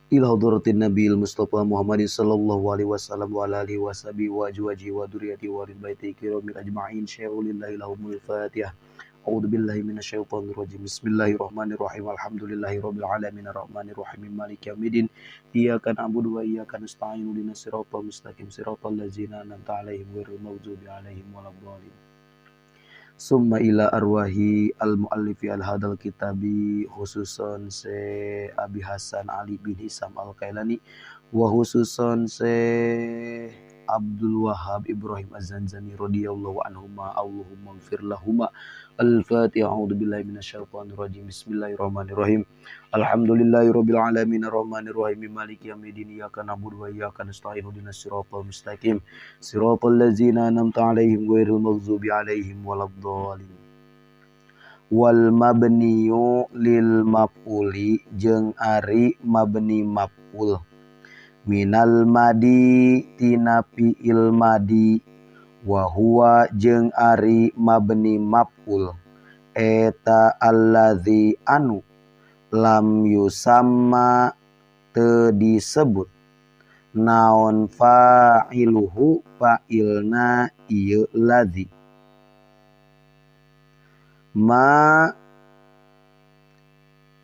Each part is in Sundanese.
Ila hadratin Nabil Mustafa Muhammadin sallallahu alaihi wasallam wa ala alihi washabihi wa azwajihi wa dzurriyyatihi wa ahli baitihi kiramil ajma'in. Syai'ulillahi lahumul Fatihah. A'udzu billahi minasyaitonir rajim. Bismillahirrahmanirrahim. Alhamdulillahirabbil alamin arrahmanir rahim maliki yaumiddin. Iyyaka na'budu wa iyyaka nasta'in ihdinas siratal mustaqim siratal ladzina an'amta 'alaihim ghairil maghdubi 'alaihim waladdallin. Summa ila arwahi al-muallifi al-hadal kitabi khususon se Abi Hasan Ali bin Hisam al-Kailani wa khususon se Abdul Wahab Ibrahim Az-Zanzani radhiyallahu anhuma. Allahumma ighfir lahuma. Al-Fatihah. A'udzu billahi minasyaitonir rajim. Bismillahirrahmanirrahim. Alhamdulillahirabbil alamin arrahmanir rahim maliki yaumiddin. Iyyaka na'budu wa iyyaka nasta'in ihdinas siratal mustaqim siratal ladzina an'amta 'alaihim ghairil maghdubi 'alaihim waladdallin. Wal mabniyu lil maf'uli jeung ari mabni maf'ul minal madi tina fi'il madi wa huwa jeung ari mabni maf'ul eta allazi anu lam yusamma teu disebut naon fa'iluhu fa'ilna ieu ladzi ma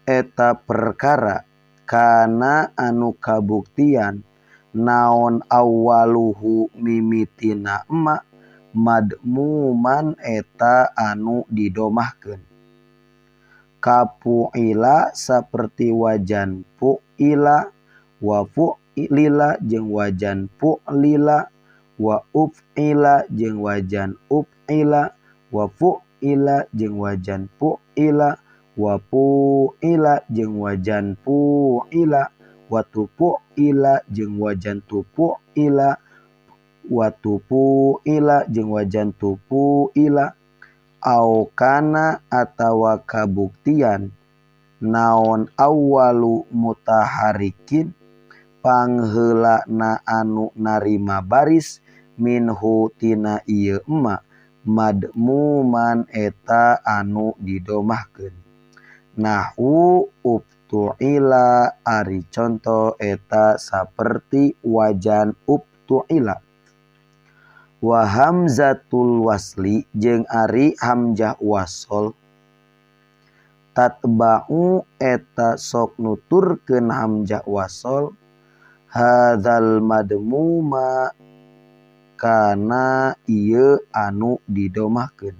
eta perkara kana anu kabuktian naon awwaluhu mimitina ma madmuman eta anu didomahkeun kapuila saperti wajan puila wa fu'lila jeung wajan fu'lila wa uf'ila jeung wajan uf'ila wa fu'ila jeung wajan fu'ila wa pu'ila jeung wajan pu'ila wa tupu'ila jeung wajan tupu'ila wa tupu'ila jeung wajan tupu'ila au kana atawa kabuktian naon awwalu mutaharikin pangheulana anu narima baris minhu tina ieu emma madmuman eta anu didomahkeun. Nahwu uptu'ila ari conto eta saperti wajan uptu'ila. Wa hamzatul wasli jeung ari hamzah wasol tatba'u eta sok nuturkeun hamzah wasol hadzal madmuma kana ieu anu didomahkeun.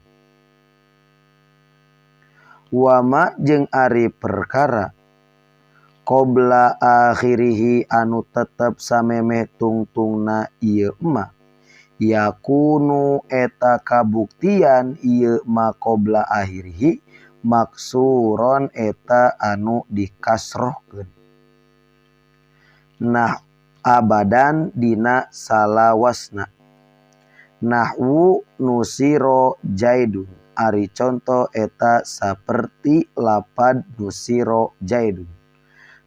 Wama jeung ari perkara qabla akhirihi anu tetep samemeh tungtungna ieu ma yakunu eta kabuktian ieu ma qabla akhirihi maksuron eta anu dikasrohkeun. Nah abadan dina salawasna. Nahwu nusiro jaidun ari conto eta saperti lapad nusiro jaidun.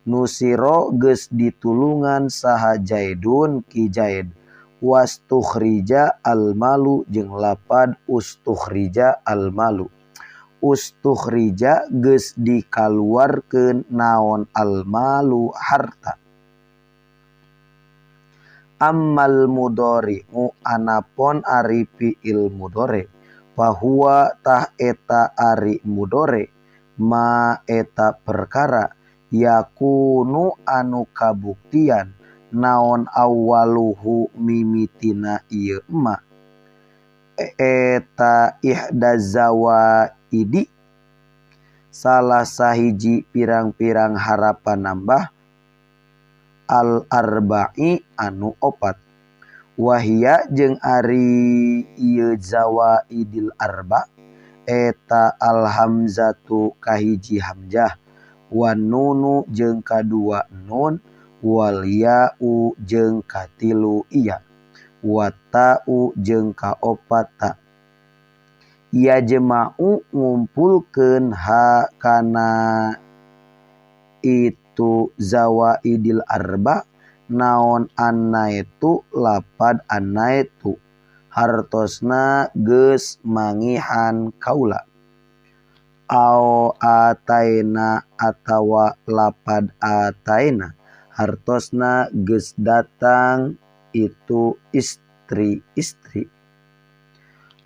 Nusiro geus ditulungan saha jaidun ki jaid. Wastukhrija almalu jeung lapad ustukhrija almalu. Ustukhrija geus dikaluarkeun naon almalu harta. Ammal mudhari'u anapon ari fi'il mudhari fahuwa tah eta ari mudhari ma eta perkara yakunu anu kabuktian naon awwaluhu mimitina ieu ma eta ihdazawaidi salah sahiji pirang-pirang harapan nambah al arba'i anu opat. Wahia jeung ari ieu zawaidil arba eta alhamzatu kahiji hamzah wan nunu jeung kadua nun wal ya'u jeung katilu iya wa ta'u jeung kaopat ta. Ya jema'u ngumpulkeun ha kana itu zawaidil arba naon anaitu lapad anaitu hartosna geus mangihan kaula. Au ataina atawa lapad ataina Hartosna geus datang itu istri-istri.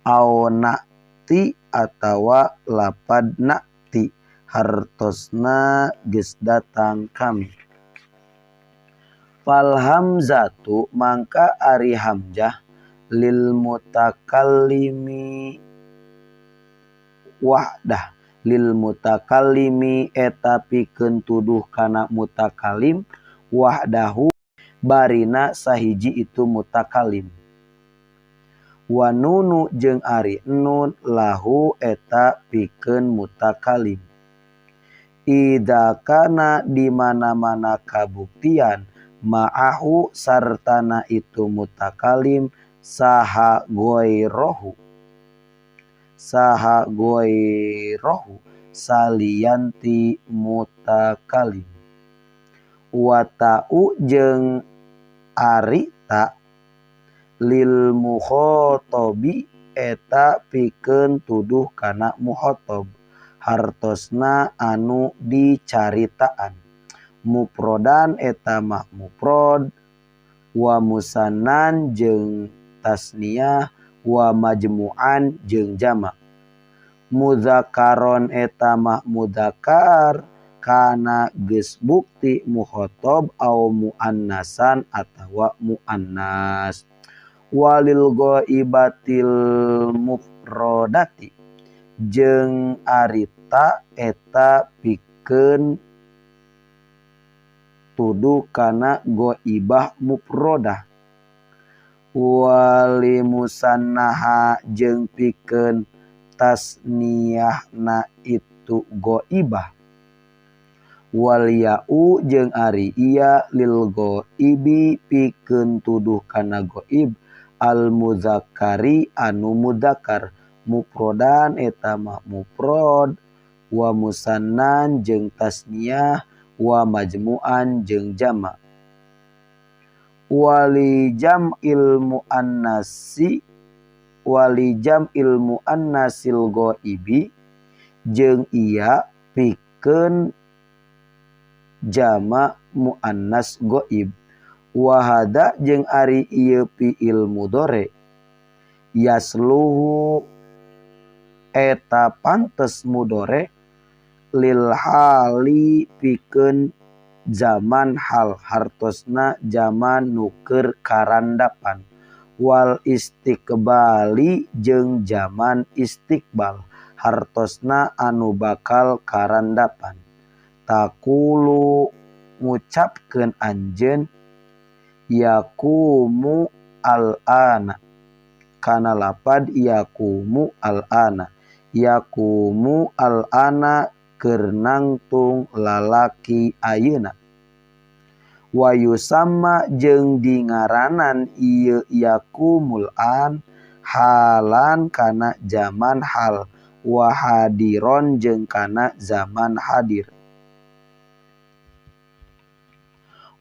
Au na'ti atawa lapad na'ti hartosna geus datang kami. Fal hamzatu mangka ari hamzah lil mutakallimi wahdah lil mutakallimi eta pikeun tuduh kana mutakallim wahdahu barina sahiji itu mutakallim. Wa nunu jeung ari nun lahu eta pikeun mutakallim. Idza kana di mana-mana kabuktian ma'ahu sartana itu mutakalim saha goirohu salianti mutakalim. Wa ta'u jeung ari ta lil mukhotobi eta pikeun tuduh kana mukhotob hartosna anu dicaritaan. Mufrodan eta mah mufrod wa musannan jeung tasniyah wa majmu'an jeung jama. Mudzakaron eta mah mudzakkar kana geus bukti mukhotob au muannasan atawa muannas. Walil ghaibatil mufrodati jeung arita eta pikeun tuduh kana ghaibah mufrodah. Wali musannaha jeung pikeun tasniyahna itu ghaibah. Wal ya'u jeung ari iya lil ghaibi pikeun tuduh kana ghaib al muzakkari anu mudzakkar. Mufrodan eta mah mufrod wa musannan jeung tasniyah wa majmu'an jeung jama. Wali jam'il muannasi wali jam'il muannasil ghaibi jeung iya pikeun jama muannas ghaib. Wa hada jeung ari ieu fi'il mudhari yasluhu eta pantes mudhari lil hali pikeun zaman hal hartosna zaman nu keur karandapan. Wal istiqbali jeung zaman istiqbal hartosna anu bakal karandapan. Taqulu ngucapkeun anjeun yaqumu al-ana kana lapad yaqumu al-ana yaqumu al-ana keur nangtung lalaki ayeuna. Wa yusamma jeung dingaranan ieu yaqumul an halan kana zaman hal wa hadiron jeung kana zaman hadir.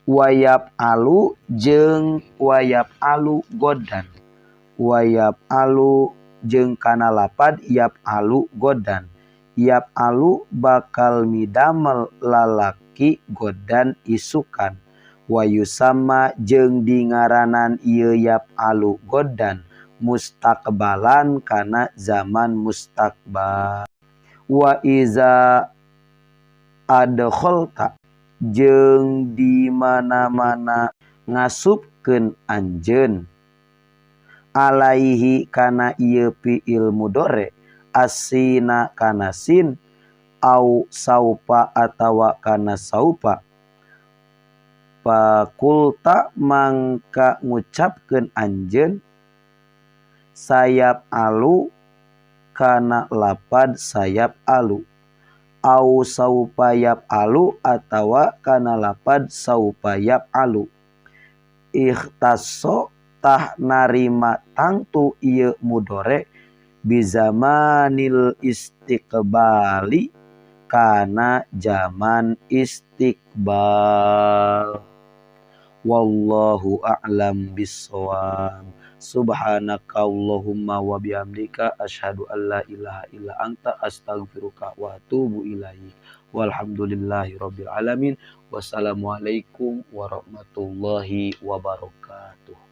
Wayab alu jeung wayab alu godan wayab alu jeung kana lapad yab alu godan yab alu bakal midamel lalaki godan isukan. Wayusama jeung dingaranan ieu yab alu godan mustaqbalan kana zaman mustaqbal. Wa iza adkhalta jeung di mana-mana ngasupkeun anjeun alaihi kana ieu fi'il mudhari asina kana sin au saupa atawa kana saupa. Fakulta mangka ngucapkeun anjeun sayap alu kana lapad sayap alu au saupa yap alu atawa kana lapad saupa yap alu. Ikhtasso tah narima tangtu ieu mudhari bizamanil istiqbali kana zaman istiqbal. Wallahu a'lam bissawab. Subhanakallahumma wa bihamdika asyhadu an la ilaha illa anta astaghfiruka wa atubu ilaik. Walhamdulillahi rabbil alamin. Wassalamualaikum warahmatullahi wabarakatuh.